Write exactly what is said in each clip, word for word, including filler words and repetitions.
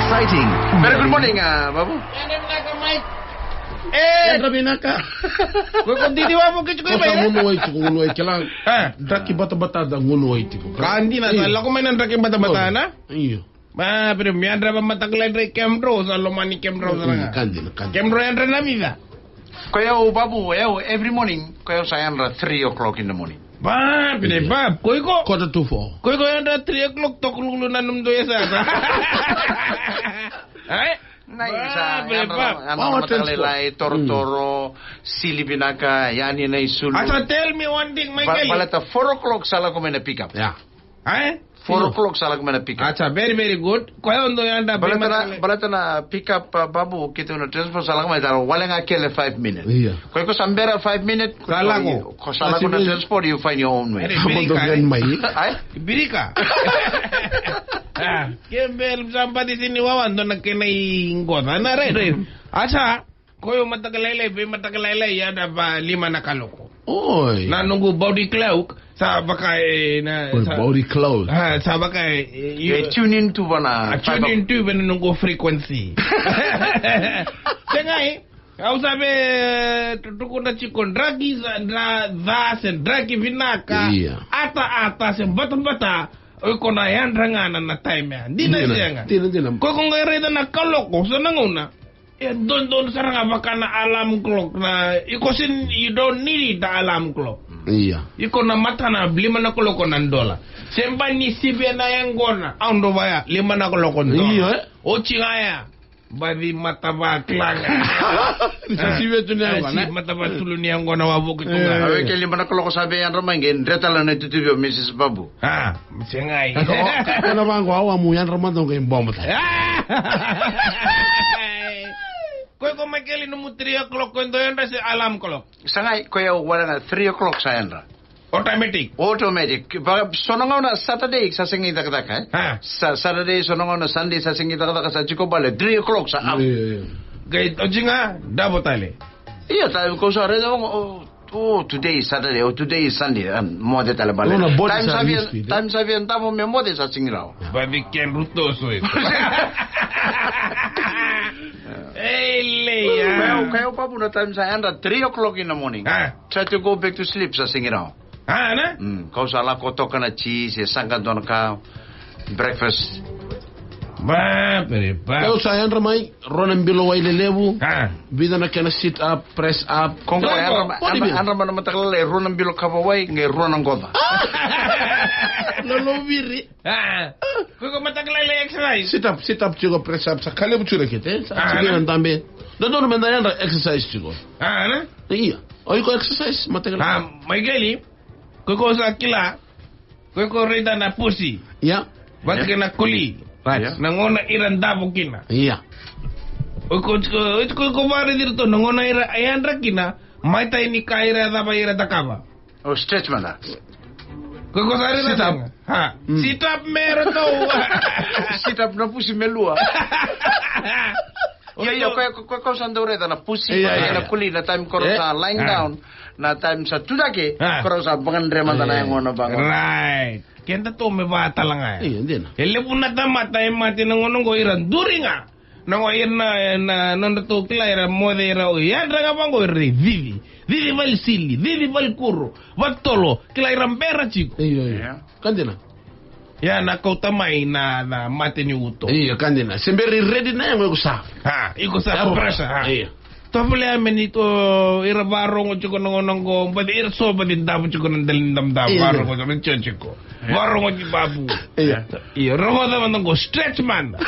Exciting. Very good morning, uh, Babu. E, yadra vinaka. Ko ko didi wa mo kitu ko mai. Gunu wai tu, gunu wai kila. Draki bata bata da gunu wai tiko. Kandi na sa lako mai na draki bata bata na. Iyo. Ba, pero mi yadra ba matakala dra kemdro, sa lomani kemdro sa. Kandi na, kandi. Kemdro yadra na vida. Ko yau, Babu, yau, every morning, ko yau sa yadra three o'clock in the morning. Ba, pide ba, ko iko. Quarter to four. Ko iko yadra three o'clock, tokululu na num do yasa. Ai? Nai, sa yadra, yadra matakala lai, torotoro, sili vinaka, yani na isulu. Asa tell me one thing, Michael. Baleta four o'clock sa lako mai na pick up. Yeah. Ai? Four o'clock sa lako mai na pick up. Acha, very, very good. Koya o dou yadra baleta na, baleta na pick up, uh, Babu, keitou na transport sa lako mai tara wale ga kele five minutes. Iya. Koya ko sa bera five minutes, sa lako. Ko sa lako na transport, you find your own way. Ai? Birika. Ke bel sa bati sini wawa dona kena i goda. Na, right, right. Acha. Koya o matakalailai, vei matakalailai yadra va lima na kaloko. Oi. Na noqu body clock sa vaka e na body clock. Ha, sa vaka e, e tune in tu vana, tune in tu vana noqu frequency. Segai, au sa vei tukuna tiko draki sa dra, dra se draki vinaka. Iya. Ata, ata se bata, bata. Oi ko na yadra ga na, na time ya. Dina sega. Dina, dina. Ko ko qai raica na kaloko, so na gauna. E dodonu sara ga vaka na alarm clock na, iko sin, you don't need it, the alarm clock. Iya. Iko na matana lima na kaloko na dola. Se ba ni sivia na yaqona, au dro vaya, lima na kaloko na dola. Iya, e? Oti ga ya. Baci mata vaklaga. Ni sa sivia tu ni yaqona, e? Mata vatulu ni yaqona wa vuki tu ga. Ave ke lima na kaloko sa vei yadra mai qai dre tale na itutuvi o Missus Babu. A, segai. Ko na vaqo au a mu yadra mada qai bomo tale. Koi ko Michael nomu three o'clock ko dou yadra se alarm clock? Segai, koi au wale ga three o'clock sa yadra. Automatic. Automatic. Vaka so na gauna Saturday sa sega ni cakacaka, e? A. Sa, Saturday, so na gauna Sunday sa sega ni cakacaka, sa tiko bale three o'clock sa up. Io, io, io. Qai oti ga, davo tale. Io, tale ko sa raica, o, o, today is Saturday, o, today is Sunday, a moce tale bale. Time sa via, time sa via davo me moce sa sega ni rawa. Baci kedru toso iko. Ei, lei, a. Kaya o, kaya o Babu na time sa yadra three o'clock in the morning. A. Try to go back to sleep, sa sega ni rawa. A, na? Mm, kau sa lako toka na cheese, e saqa dua na ka, breakfast. Ba, pere, ba. Kau sa yadra mai, rua na bilo wai lelevu. A. Vica na kena sit up, press up. Ko qo, yadra mai, yadra mai na matakala, e rua na bilo kava wai, qai rua na qoca. Loloviri. A. Ko ko matakala exercise. Sit up, sit up tiko, press up, sa ka levu tiko kete. Sa tiko na dabe. Dodonu me da yadra exercise tiko. A, na? Ia. O iko exercise, matakala. A, Michael, ko ko sa kila, ko ko raica na pusi. Ia. Vata kei na koli. Right. Na gauna ira davo kina. Ia. O ko, o ko, o ko vare dira to, na gauna ira yadra kina, mai tai ni ka ira cava ira cakava. O stretch mada. Ko ko sa raica. Sit up. Ha. Mm. Sit up me ratou. Sit up na pusi me lua. Ia, ia, ko, ko, ko sa dau raica na pusi, ia, ia, na koli, na time ko rau sa lying down, na time sa tu cake, ko rau sa vakadre mada na yagona vaqo. Right. Keda tou me vakatala ga. Ia, dina. E levu na tamata e mate na gauna qo ira duri ga. Na qo ira na, na, na nodratou kila ira moce ira o yadra ga vaqo ira cici. Cici vale sili, cici vale kuro, vatolo, kila ira bera tiko. Io, io. Ia. Ka dina. Ia na kauta mai na, na mate ni uto. Io, ka dina. Se bera i ready na yago iko sa. Ha, iko sa pressure, ha. Io. Tovolea me ni to ira varogo tiko na gauna qo, but ira so but davo tiko na dela ni damudamu, varogo tiko na tio tiko. Varogo tiko Babu. Io. Io, rogoca mada qo, stretch mada.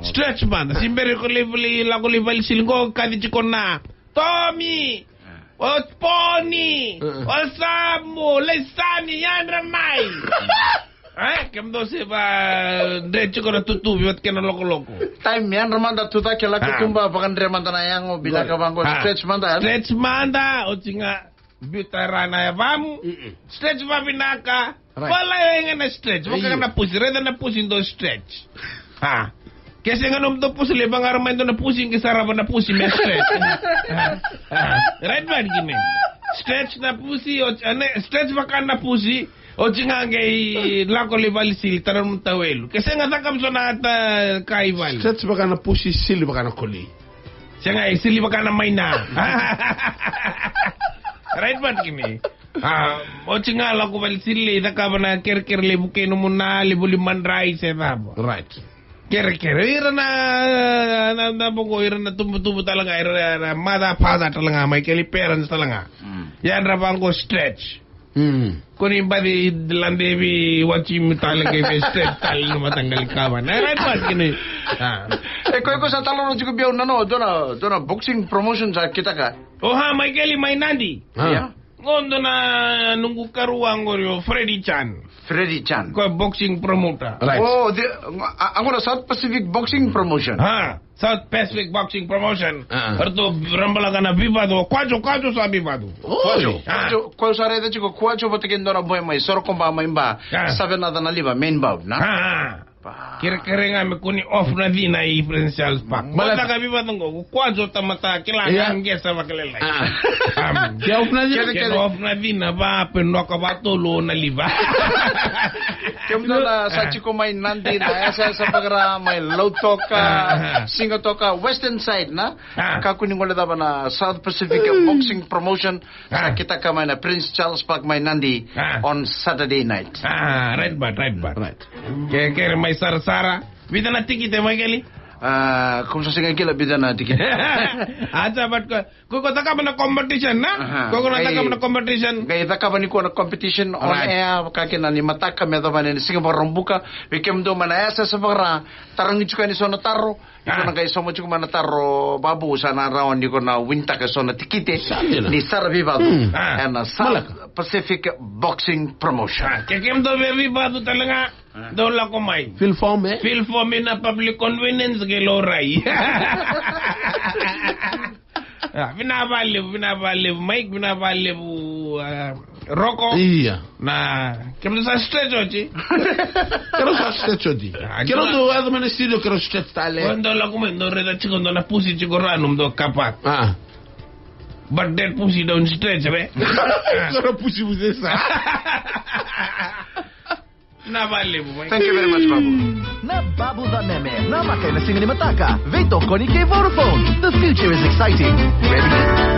Stretch mada. Se bera iko lai, lai lako lai vale sili qo, kaci tiko na Tomi. O Poni. O Samu, lai sani, yadra mai. E, kemudou se vadre tiko na tutuvi vata kei na lokoloko. Time yadra mada tu cake, lako tuba, vakadre mada na yago, vinaka vaqo, stretch mada. Stretch mada, oti ga biuta ra na yavamu. Stretch vavinaka. Right. Vala e ga na stretch, vaka ga na pusi, raica na pusi dau stretch. Ha. Ke sega nomudou pusi, lai vaqara mai dua na pusi, qai sarava na pusi me stretch. Ha. Right, man, ki me. Stretch na pusi, o, ane, stretch vaka na pusi, Oti ga qai lako lai vale sili, tara nomu tauelu. Ke sega, cakava so na ta ka i vale. Stretch vaka na pusi, sili vaka na koli. Sega, e sili vaka na maina. Right, but kini. A, oti ga lako vale sili, lai cakava na kerekere, lai vukei nomu na, lai voli madrai se cava. Right. Kerekere, ira na, na, na bogo, ira na tubutubu tale ga, ira na mother, father tale ga, Michael, parents tale ga. Mm. Yadra vaqo stretch. Mm. Ko ni baci lade vei watching tale qai vei stretch tale na mataqali kava. Na right, but kini. A. E, ko iko sa talanoa tiko vei au na, no, dua na, dua na boxing promotion sa kitaka. O ha, Michael, mai Nadi. A. Ia. Qo dua na noqu karua qori o Freddy Chan. Freddy Chan. Ko boxing promoter. Right. O, the, a, a, qo na South Pacific Boxing Promotion. A, South Pacific Boxing Promotion. A. Ratou rabalaga na veivacu, o Kwajo, Kwajo sa veivacu. Oi. Kwajo, a. Kwajo, ko sa raica tiko Kwajo vata kei dua na boy mai Sorokoba mai Ba. A. Sa vei na ca na liva, main bout, na? A, a. Kerekere ga me kua ni off na cina i Prince Charles Park. Baleta. Baleta ka veivacu qo, ko Kwajo tamata kila, ia, ga qesa vakalailai. A. Am. Ke off na cina? Ke, ke off na cina, va pe noka vatolu na liva. Kemudou na sa tiko mai Nadi, na yasayasa vakara mai Lautoka, a, Sigatoka, Western side, na? A. Kakua ni guilecava na South Pacific Boxing Promotion. A. Sa kitaka mai na Prince Charles Park mai Nadi, a, on Saturday night. A, right, but, right, but. Right. Ke, kere mai sarasara. Vica na tikite, Michael? A, ko sa sega kila vica na tikite. A, sa, but ko, ko, ko cakava na competition, na? Aha. Ko, ko na, qai cakava na competition. Qai cakava nikua na competition on, right, air, ka kina ni mataka me yacova na siga Vakaraubuka. Vei kemudou mai na yasayasa vakara, tarogi tiko yani so na taro. Iko, a, na qai sauma tiko mai na taro, Babu, sa na rawa ni ko na winitaka so na tikite. Sa dina. Ni sara veivacu. Mm. A. Ena South, malaka, Pacific Boxing Promotion. A, ke kemudou via veivacu tale ga, a, dou lako mai. Fill form, e? Fill form ena public convenience qai laurai. A, vinaka vakalevu, vinaka vakalevu, Mike, vinaka vakalevu, a, Roko. Ia. Na, kemudou sa stretch oti. Keirau sa stretch oti. A, keirau dau yaco mai na studio, keirau stretch tale. Ko dou lako mai, dou raica tiko, dou na pusi tiko ranu, dou kapa. A. But that pussy don't stretch, re. Keirau pusi pusi sa. Vinaka vakalevu, Mike. Thank you very much, Babu. Na Babu Caneme, na maka ena siga ni mataka. Veitokoni kei Vodafone. The future is exciting. Ready?